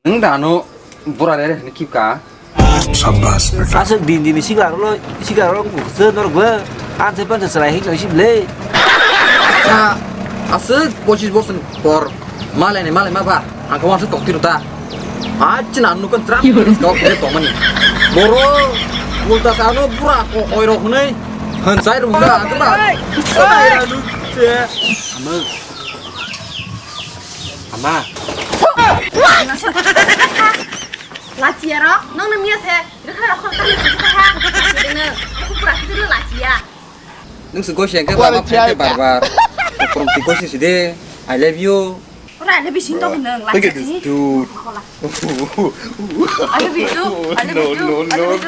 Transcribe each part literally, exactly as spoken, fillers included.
Nwng da ano bura rere hwnwi khibka. Sabbas beta. Aswk din din sikla rolo sikla rolo kukse norok bo. Anse panse chwrai hik nang sibile. Aswk pochis bosor ni por. Malai ni malai ma ba. Ang kawang se tokti ruta. Achin anu kan trap kau kere tongmani. Boro ulta sano bura ko oiro hwnwi. Hansai rungka agba. Oiro hwnwi se. Ama. Ama. Lachiya rok, nang nang miya se, rekha rok khorok tang nang ha. Nang, aku pura kita nang lachiya. Nang se gosi yang ke baba pete barbar. Kokrok ti gosi side. I love you. Ora ada bisi tong nang lachiya sini. Dude. I love you too. I love you too. I love you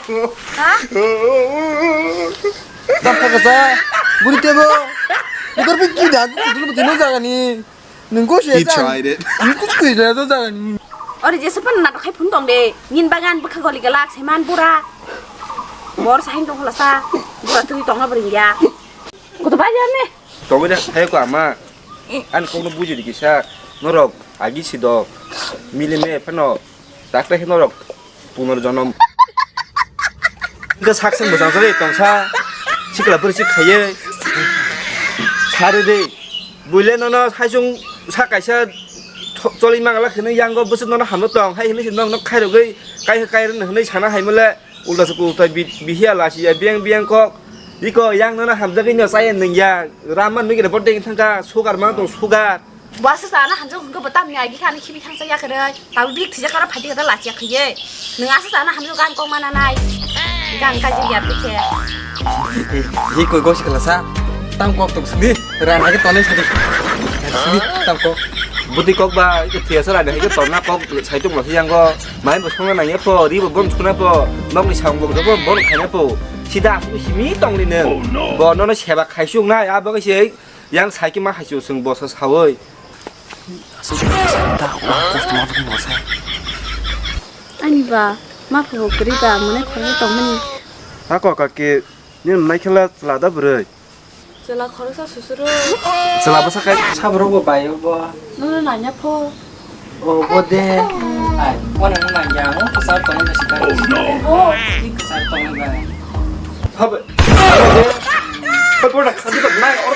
too. Ha? Tang kha kasa, buri tebo. Bidor pi ki da, dulu betul jaga ni. Nunggu sih. He tried it. Nunggu sih jaga tu jaga ni. Ori jesa pan na khai phun tong de. Nin bagan bukha goli galak seman bura. Bor sahin tong khala sa. Bura tui tong na bring ya. Kutu bajar ni. Tong de hai ko ama. An kok no buji di kisa. Norok agi sido. Mili me phano. Takte khe norok punorjonom. Hwnkhe sak se mwchang chari tongsa sikla bwrwi se khaiye. Sari de. Buile nono haisung sa kaisa tho-, choli mangala kheno yango bwswk nono hamno tong hai hwnwi se nokno khairogwi kai kai rwno hwnwi sana hai mole ulta se ulta bi-, bihiya lasi ya biyang biyang kok. Iko yang nono hamjagwi no chaya nwng ya ramma nugire boteng thangka sugar ma tong sugar. Bo aswk sana hamjak hwnkhe bo tamni agi khe ani khibi thangsa ya kwrwi. Tabuk bik thwijak aro phaidi khe da lachiya khaiye. Nwng aswk sana hamjak gan kok mana nai. Gan kaji ya bikhe. Hi koi gosi khala sa. Tam kok tok sini. Rana khe tonai sadi. Sini tam kok. Budi kok ba iko thwiya sa rana khe tonna kok sai tok ma phiyango. Mai bo songna nangya po, ri bo bon sukna po. Nokni samung bo bon khaina po. Sida aswk simi tongli nw. Bo nono seba khaisuk nai abo khe se. Yang sai khe ma hai se chwng bosa sawi. Aswk da, kosto ma bini bosa. Ani ba, ma pho kwrwi ba, mane khoroksa tongmani. Ako kaki, nini nai khela chwla da bwrwi. Chwla khoroksa susuro. Chwla bwsa kai saborok bo bai bo. Nono nanya pho. O bo de. Ai, wano no nang ya, o kwchar tongo na sita. Oh no. Kwchar tongo ba. Habe. Habe. Habe, pura khadi ba nai, or